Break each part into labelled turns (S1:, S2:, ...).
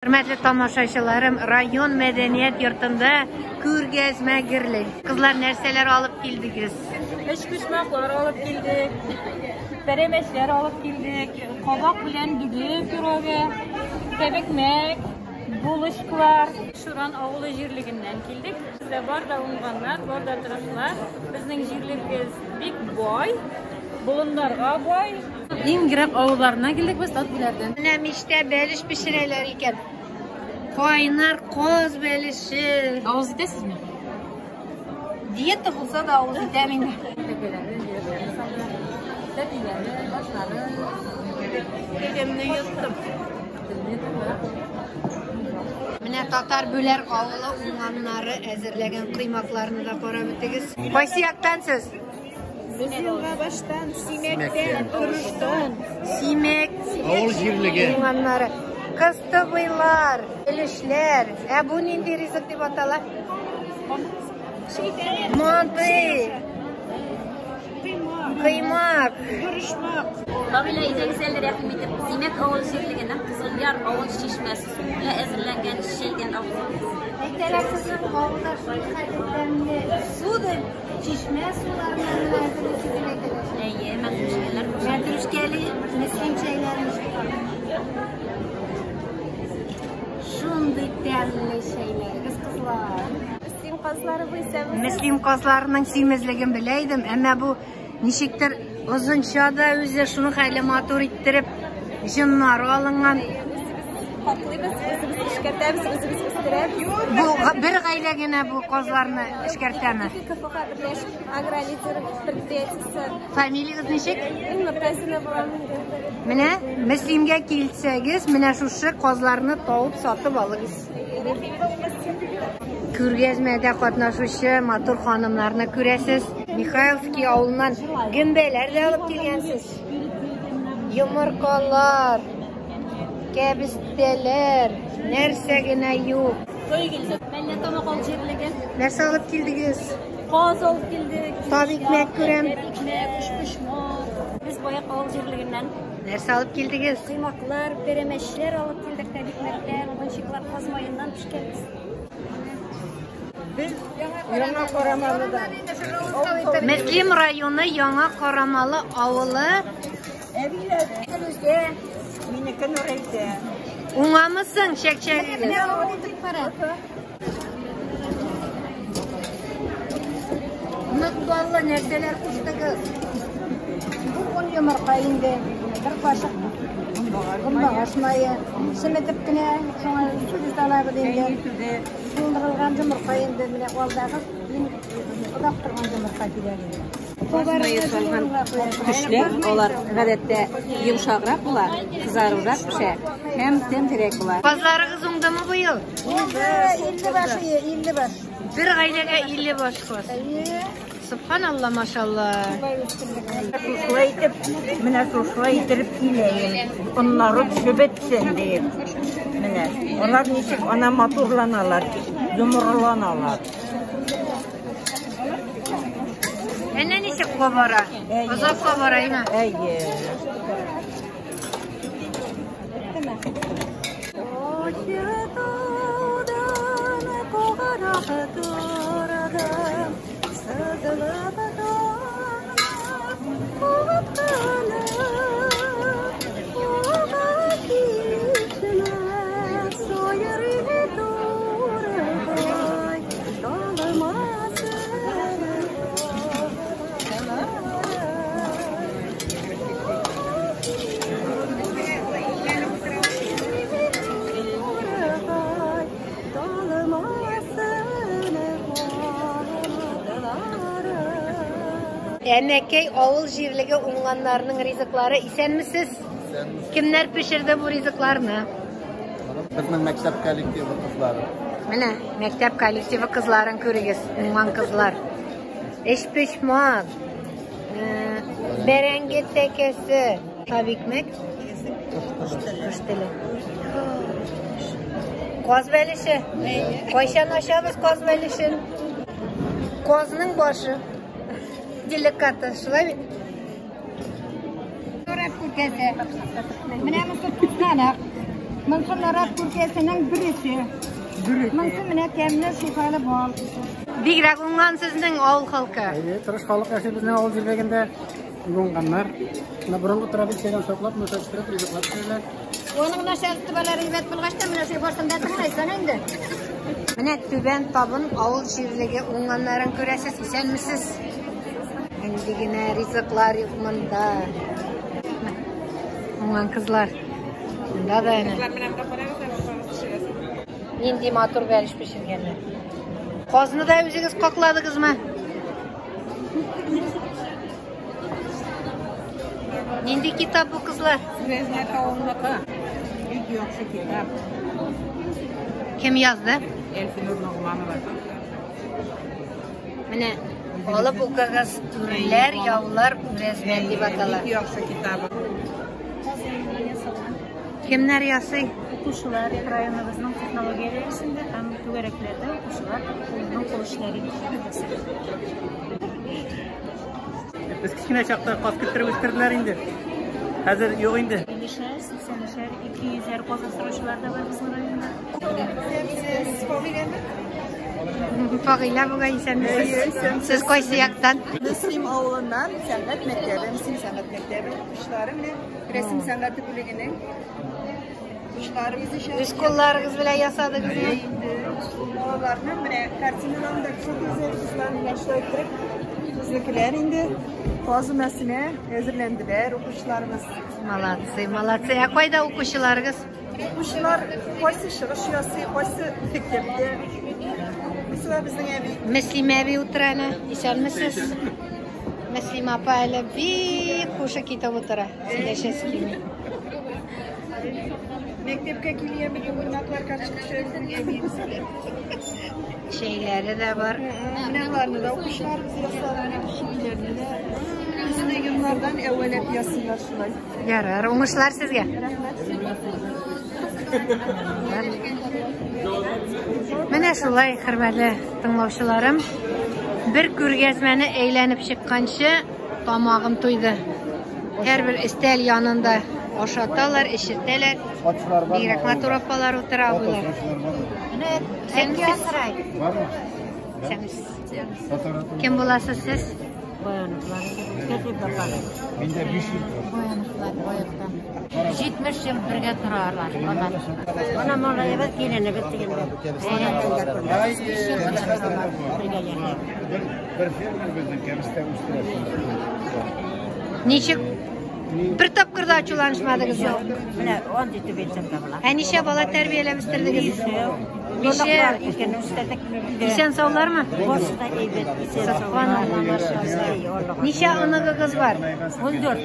S1: Хөрмәтле тамашачыларым, район мәдәният йортында күргәзмә гөрли. Кызлар, нәрсәләр алып килдегез?
S2: Өчпочмаклар алып килдек, пәрәмәчләр алып килдек, кабак белән дөге пирогы, тәбәкмәк, булочкалар. Шуран авылы җирлегеннән килдек. Бездә бар да уңганнар, бар да тырышлар. Безнең җирлегебез бик бай, болыннарга бай.
S3: Иң ерак авылларыннан килдек без Татбүләрдән.
S1: Менә мичтә бәлеш пешерәләр икән. Кайнар каз бәлеше.
S3: Авыз итәсезме?
S1: Диета булса да авыз итәм инде.
S3: Тәкәләрне, йөрәкләрне салды. Тәпиләрне, башлары.
S1: Телемне йоттым.
S3: Телне йоттым.
S1: Менә Татар Бүләр авылы уңганнары әзерләгән коймакларны да карап үтегез. Кайсы яктан сез?
S2: Без Елгабаштан, Симәктән, Орыштан.
S1: Симәк.
S4: Авыл җирлеге.
S1: Уңганнары. Кыстыбыйлар, өлешләр. Ә бу нинди ризык дип атала? Манты. Кыймак.
S5: Равилә, әйдәгез әле рәхим итеп, Симәк авыл җирлегенең Кызылъяр авыл чишмәсе суы белән әзерләнгән чәйдән авыз итегез.
S1: Әйтәләр, сезнең авылда шулхәтле тәмле су дип, чишмә суларыннан гына әзерлисез дип әйтәләр.
S5: Әйе, мәтрүшкәләр кушылып.
S1: Мәтрүшкәле Мөслим чәйләрен эчеп Шундый тәмле чәйләрегез, кызлар.
S2: Мөслим казлары бу, исәнмесез?
S1: Мөслим казларының симезлеген белә идем, әмма бу ничектер озынча да үзе шуның хәле матур иттереп җоннары алынган.
S2: Хаклыйбыз, үзебез эшкәртәбез, үзебез үстерәбез.
S1: Бу бер гаилә генә бу казларны эшкәртәме?
S2: Ике КФХ берләшеп, Агролидер предприятиесе.
S1: Фамилиягез ничек?
S2: Мин Мортазина булам инде.
S1: Менә Мөслимгә килсәгез, менә шушы казларны тавып сатып алыгыз. Күргәзмәдә катнашучы матур ханымнарны күрәсез. Михайловский авылыннан гөмбәләр дә алып килгәнсез. Йомыркалар, кәбестәләр, нәрсә генә юк.
S5: Мәллә Тамак авыл җирлеге.
S1: Нәрсә алып килдегез?
S5: Каз алып килдек.
S1: Тап икмәк күрәм.
S5: Икмәк, өчпочмак. Без Баяк авыл җирлегеннән.
S1: Нәрсә алып килдегез?
S5: Коймаклар, пәрәмәчләр алып килдек, тәбикмәкләр, пончиклар каз маеннан пешкән.
S2: Яңа Карамалыдан.
S1: Мөслим районы Яңа Карамалы авылы.
S2: Әбиләр. Фирүзә, минеке Нурәйтә.
S1: Уңамысың чәкчәгегез? Нык баллы нәрсәләр куштыгыз?
S2: Бу он йомырка инде, бер кашык гөмбәгаш мае, чеметеп кенә, шуңа сүз алабыз инде. Суындырылган йомырка инде, менә алдагы озак торган йомырка кирәк инде.
S6: Төшләр алар гадәттә йомшаграк була, кызарыбрак пешә һәм тәмлерәк була.
S1: Казларыгыз уңдымы быел?
S2: Уңды, 50 баш, 50 баш.
S1: Бер гаиләгә 50 баш каз. Субханалла, машалла.
S7: Шушылай итеп, менә шушылай иттереп киләем. Оннары төшеп бетсен диеп. Менә алар ничек ана матурланалар, йомрыланалар.
S1: Әнә ничек кабара. Озак кабара, әйме?
S7: Әйе.
S1: Әмәкәй авыл җирлеге уңганнарының ризыклары. Исәнмесез? Кемнәр пешерде бу ризыкларны?
S4: Безнең мәктәп коллективы кызлары.
S1: Менә мәктәп коллективы кызларын күрегез, уңган кызлар. Эшпечмак, бәрәңге тәкәсе, табикмәк, кош теле. Каз бәлеше. Кайчан ачабыз каз бәлешен? Казның башы. Деликатес, шулай бит?
S2: Күрәп күркәсе. Менә монысы тузганак.
S8: Монсы нарат күркәсенең бөресе. Монсы менә тәмле шифалы бал.
S1: Бигрәк уңган сезнең авыл халкы.
S9: Әйе, тырыш халык яши безнең авыл җирлегендә. Уңганнар. Менә борынгы традициядән саклап, начар ризыклар пешерәләр.
S1: Оның начальстволары әйбәт булгач та менә шул барсын да тыңлайсың инде. Менә Түбән Табын авыл җирлеге уңганнарын күрәсез, исәнмесез? Нинди генә ризыклар юк монда. Уңган кызлар. Монда да әнә. Нинди матур бәлеш пешергәннәр. Казны да үзегез какладыгызмы? Нинди китап бу, кызлар?
S8: Рәзмәт авылыныкы. Бик яхшы китап.
S1: Кем язды?
S8: Әлфинур Ногманова.
S1: Менә алып укыгыз, Түрләр, яулар, Үрәзмәт дип атала.
S8: Бик яхшы китап.
S1: Кемнәр ясый?
S2: Укучылар районыбызның технология дәресендә һәм түгәрәкләрдә укучылар үзенең кул эшләре ясый.
S9: Без кечкенә чакта каз көттереп үстерделәр инде. Хәзер юк инде.
S2: 50-шәр, 80-шәр, 200-әр каз асраучылар да бар безнең районда.
S1: Фагыйлә бугай, исәнмесез. Сез кайсы яктан?
S10: Мөслим авылыннан сәнгать мәктәбе, Мөслим сәнгать мәктәбе укучылары менә рәсем сәнгате бүлегенең укучылары үз
S1: Үз кулларыгыз белән ясадыгызмы?
S10: Балаларның менә картиналарын да күрсәтәбез, кызлар менә шулай иттереп безнекеләр инде каз өмәсенә әзерләнделәр укучыларыбыз.
S1: Молодцы, молодцы. Ә кайда укучыларыгыз?
S10: Укучылар кайсы чыгыш ясый, кайсы мәктәптә. Бусы да безнең әби.
S1: Мөслимә әби утыра әнә. Исәнмесез? Мөслимә апа әле бик хушы китеп утыра. Сөйләшәсе килми.
S10: Мәктәпкә килгән бөтен кунаклар каршы төшә безнең әбиебез белән.
S1: Чәйләре дә бар.
S10: Менә аларны да укучыларыбыз ясады, чәйләрне дә. Төсле йоннардан әвәләп ясыйлар шулай.
S1: Ярар, уңышлар сезгә. Менә шулай, хөрмәтле тыңлаучыларым, бер күргәзмәне әйләнеп чыкканчы тамагым туйды. Һәрбер өстәл янында ашаталар, эчертәләр. Бигрәк матур апалар утыра булар. Исәнмесез? Исәнмесез. Кем буласыз сез?
S7: Баяновлар.
S4: Миндә 500
S7: Баяновлар, Баяктан. 70 ел бергә торалар алар. Ана малаебыз, киленебез дигәндә. Бергә яшәй.
S4: Бер фермер безнең кәбестә үстерә.
S1: Ничек бер тапкыр да ачуланышмадыгызмы?
S7: Менә андый итеп әйтсәм дә була.
S1: Ә ничә бала тәрбияләп үстердегез?
S7: Бишәү.
S1: Бишәү.
S7: Икене үстердек.
S1: Исән саулармы?
S7: Барысы да әйбәт, исән
S1: Субханалла, машалла. Ничә оныгыгыз бар?
S7: 14.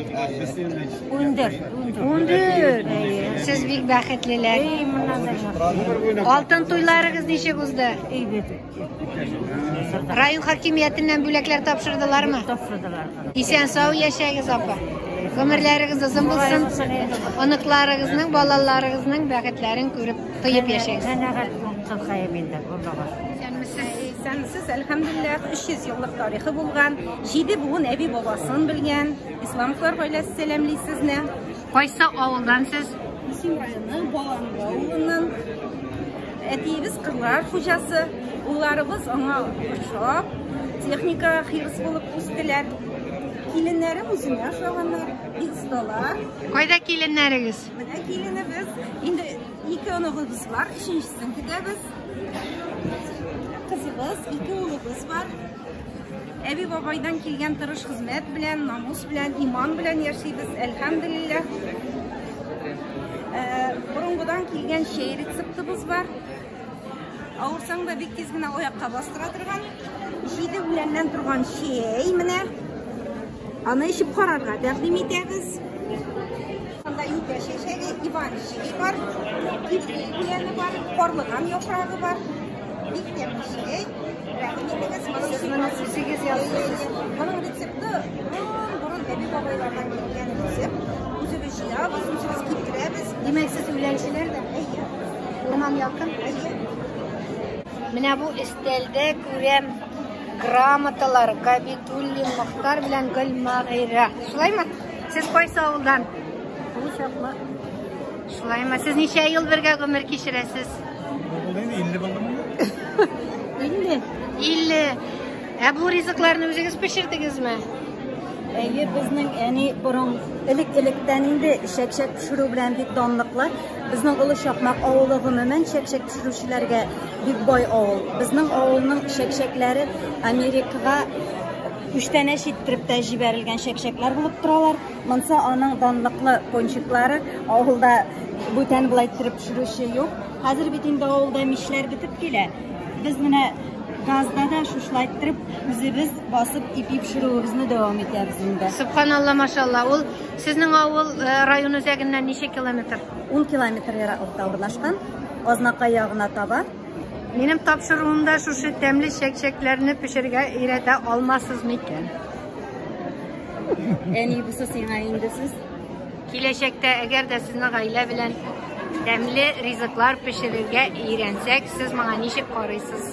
S7: 14.
S1: 14. Сез бик бәхетлеләр.
S7: Эй, моннан да яхшы.
S1: Алтын туйларыгыз ничек узды?
S7: Әйбәт.
S1: Район хакимиятеннән бүләкләр тапшырдылармы?
S7: Тапшырдылар.
S1: Исән сау яшәгез, апа. Гомерләрегез озын булсын. Оныкларыгызның, балаларыгызның бәхетләрен күреп, тоеп яшәгез.
S7: Канәгать булып калкаем инде, Аллага шөкер.
S1: Исәнмесез?
S6: Исәнмесез, әлхәмдүлилләһ, 300 еллык тарихы булган, 7 буын әби бабасын белгән Исламовлар гаиләсе сәламли сезне.
S1: Кайсы авылдан сез?
S6: Мөслим районы Баланлы авылыннан. Әтиебез кырлар хуҗасы, улларыбыз аңа охшап, техника хирыс булып үстеләр. Киленнәрем үзенә охшаганнар, бик осталар.
S1: Кайда киленнәрегез?
S6: Менә киленебез. Инде ике оныгыбыз бар, өченчесен көтәбез. Кызыбыз, ике улыбыз бар. Әби бабайдан килгән тырыш хезмәт белән, намус белән, иман белән яшибез, әлхәмдүлилләһ. Борынгыдан килгән чәй рецептыбыз бар. Авырсаң да бик тиз генә аякка бастыра торган 7 үләннән торган чәй менә. Аны эчеп карарга тәкъдим итәбез. Анда юкә чәчәге, иван чәй бар, кипри үләне бар, карлыган яфрагы бар. Бик тәмле чәй. Рәхим итегез.
S1: Сез моны үзегез ясыйсыз.
S6: Моның рецепты борын-борын әби бабайлардан килгән рецепт. Үзебез җыябыз, үзебез киптерәбез.
S1: Димәк, сез үләнчеләр дә?
S6: Әйе.
S1: Урман якын?
S6: Әйе.
S1: Менә бу өстәлдә күрәм грамоталар Габидуллин Мохтар белән Гөлмагыйрә. Шулаймы? Сез кайсы авылдан?
S7: Бу чаклы.
S1: Шулаймы? Сез ничә ел бергә гомер кичерәсез?
S4: Булды инде 50 булдымы?
S1: 50. 50. Ә бу ризыкларны үзегез пешердегезме?
S11: Әйе, безнең әни борын элек-электән инде чәкчәк пешерү белән бик данлыклы. Безнең Олы Чакмак авылы гомумән чәкчәк пешерүчеләргә бик бай авыл. Безнең авылның чәкчәкләре Америкага күчтәнәч иттереп тә җибәрелгән чәкчәкләр булып торалар. Монсы аның данлыклы пончиклары. Авылда бүтән болай иттереп пешерүче юк. Хәзер бит инде авылда мичләр бетеп килә. Без менә газда да шушылай иттереп үзебез басып ипи пешерүебезне дәвам итәбез инде.
S1: Субханалла, машалла. Ул сезнең авыл район үзәгеннән ничә километр?
S11: 10 километр ераклыкта урнашкан, Азнакай ягына таба.
S1: Минем тапшыруымда шушы тәмле чәкчәкләрне пешерергә өйрәтә алмассыз микән?
S11: Әни, бусы сиңа инде сүз.
S1: Киләчәктә, әгәр дә сезнең гаилә белән тәмле ризыклар пешерергә өйрәнсәк, сез моңа ничек карыйсыз?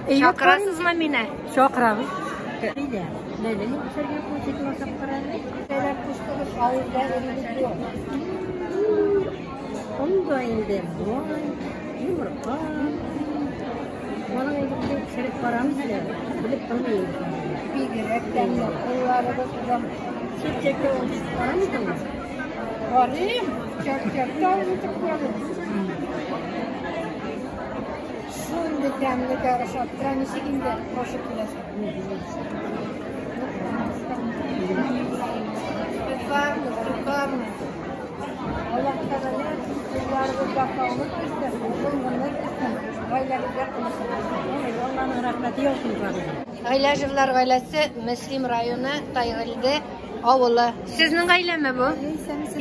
S1: Чакырасызмы мине?
S7: Чакырабыз. Әйдә, ләлә пешергән пончик ясап карады.
S8: Авылда эрелек юк.
S7: Он да инде май, йомырка. Моның инде без пешереп карамыз әле, белеп тормый инде.
S8: Бигрәк тәмле, кулларыбыз озын.
S7: Чәкчәккә ул карамыйсыңмы?
S8: Карыйм, чәкчәк тә итеп карыйм. Шундый тәмле дә ошап тора, ничек инде кашык киләсең. Шикарно, шикарно. Аллаһ Тәгалә кулларыбызга саулык бирсен, озын гомер бирсен, гаиләбезгә тынычлык бирсен.
S7: Алланың рәхмәте яусын барыбызга.
S1: Гыйләҗевлар гаиләсе Мөслим районы Тайгылды авылы. Сезнең гаиләме бу?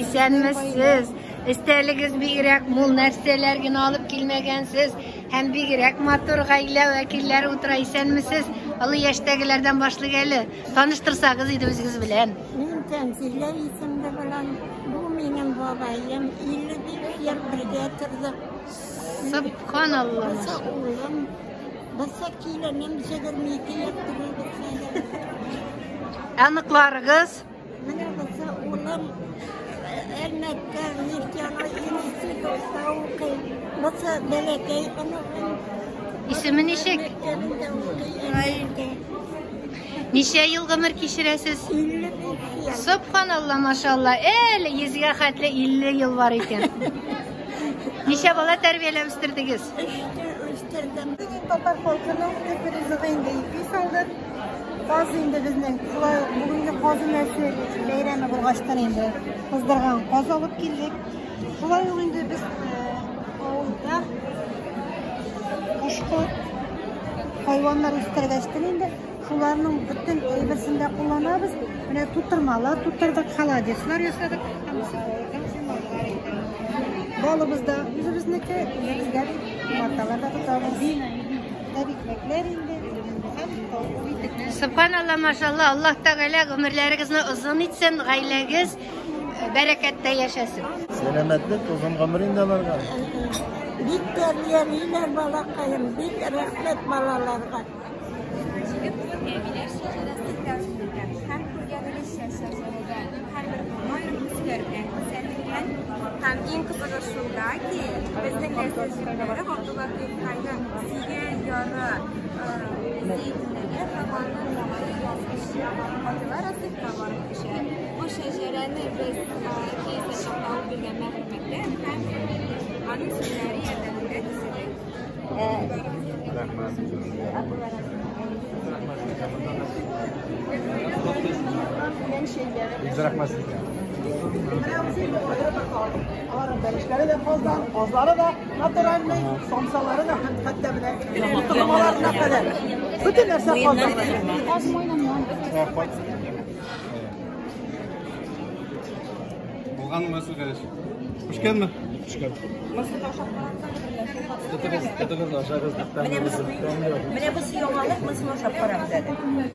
S1: Исәнмесез. Өстәлегез бигрәк мул нәрсәләр генә алып килмәгәнсез һәм бигрәк матур гаилә вәкилләре утыра. Исәнмесез. Олы яшьтәгеләрдән башлыйк әле. Таныштырсагыз иде үзегез белән.
S12: Мин Тәнзилә исемле булам. Бу минем бабаем. 55 ел бергә тордык.
S1: Субханалла.
S12: Бусы улым. Бусы киленем 22 ел торабыз хәзер.
S1: Оныкларыгыз?
S12: Менә бусы улым Әлмәттә нефтяной институтта укый. Бусы бәләкәй оныгым.
S1: Исеме ничек?
S12: Мәктәбендә укый Әлмәттә.
S1: Ничә ел гомер кичерәсез?
S12: 55 ел.
S1: Субханалла, машалла. Әле йөзгә хәтле 50 ел бар икән. Ничә бала тәрбияләп үстердегез?
S12: Өчтә үстердем.
S10: Безнең татар халкының төп ризыгы инде ипи салдык. Каз инде безнең шулай ук бүгенге каз өмәсе бәйрәме булгачтан инде кыздырган каз алып килдек. Шулай ук инде без авылда кош-корт, хайваннар үстергәчтен инде шуларның бөтен әйберсен дә кулланабыз. Менә тутырмалар тутырдык, холодецлар ясадык. Һәм сырлар инде. Балыбыз да үзебезнеке, үзебезгә умарталар да тотабыз. Тәбикмәкләр инде һәм тавык ите.
S1: Субханалла, машалла, Аллаһ Тәгалә гомерләрегезне озын итсен, гаиләгез бәрәкәттә яшәсен.
S13: Сәламәтлек, озын гомер инде аларга.
S12: Бик тәрбиялиләр балакаем, бик рәхмәт балаларга.
S6: Әбиләр шәҗәрәсе тәкъдим итәм. Һәм күргәнегезчә, шәҗәрәдә һәрбер буын аерым төсләр белән күрсәтелгән. Һәм иң кызыгы шунда ки, безнең нәсел җепләре Габдулла Тукайның сөйгән яры Зәйтүнәгә һәм аның малае язмышы Габдулла Расыйхка барып төшә. Бу шәҗәрәне без Фәйзә чакта алып биргән мәгълүматтан һәм аның сүзләре ярдәмендә төзедек.
S13: Рәхмәт. Бик рәхмәт сезгә.
S10: Аларның бәлешләре дә каздан, казлары да натуральный, самсалары да һәм хәтта менә тутырмаларына кадәр. Бөтен нәрсә каздан.
S4: Булганмы Мәсүд Пешкәнме? Пешкән. Тотыгыз, тотыгыз, ашагыз.
S6: Менә бусы яңалык, монысын ашап карагыз әле.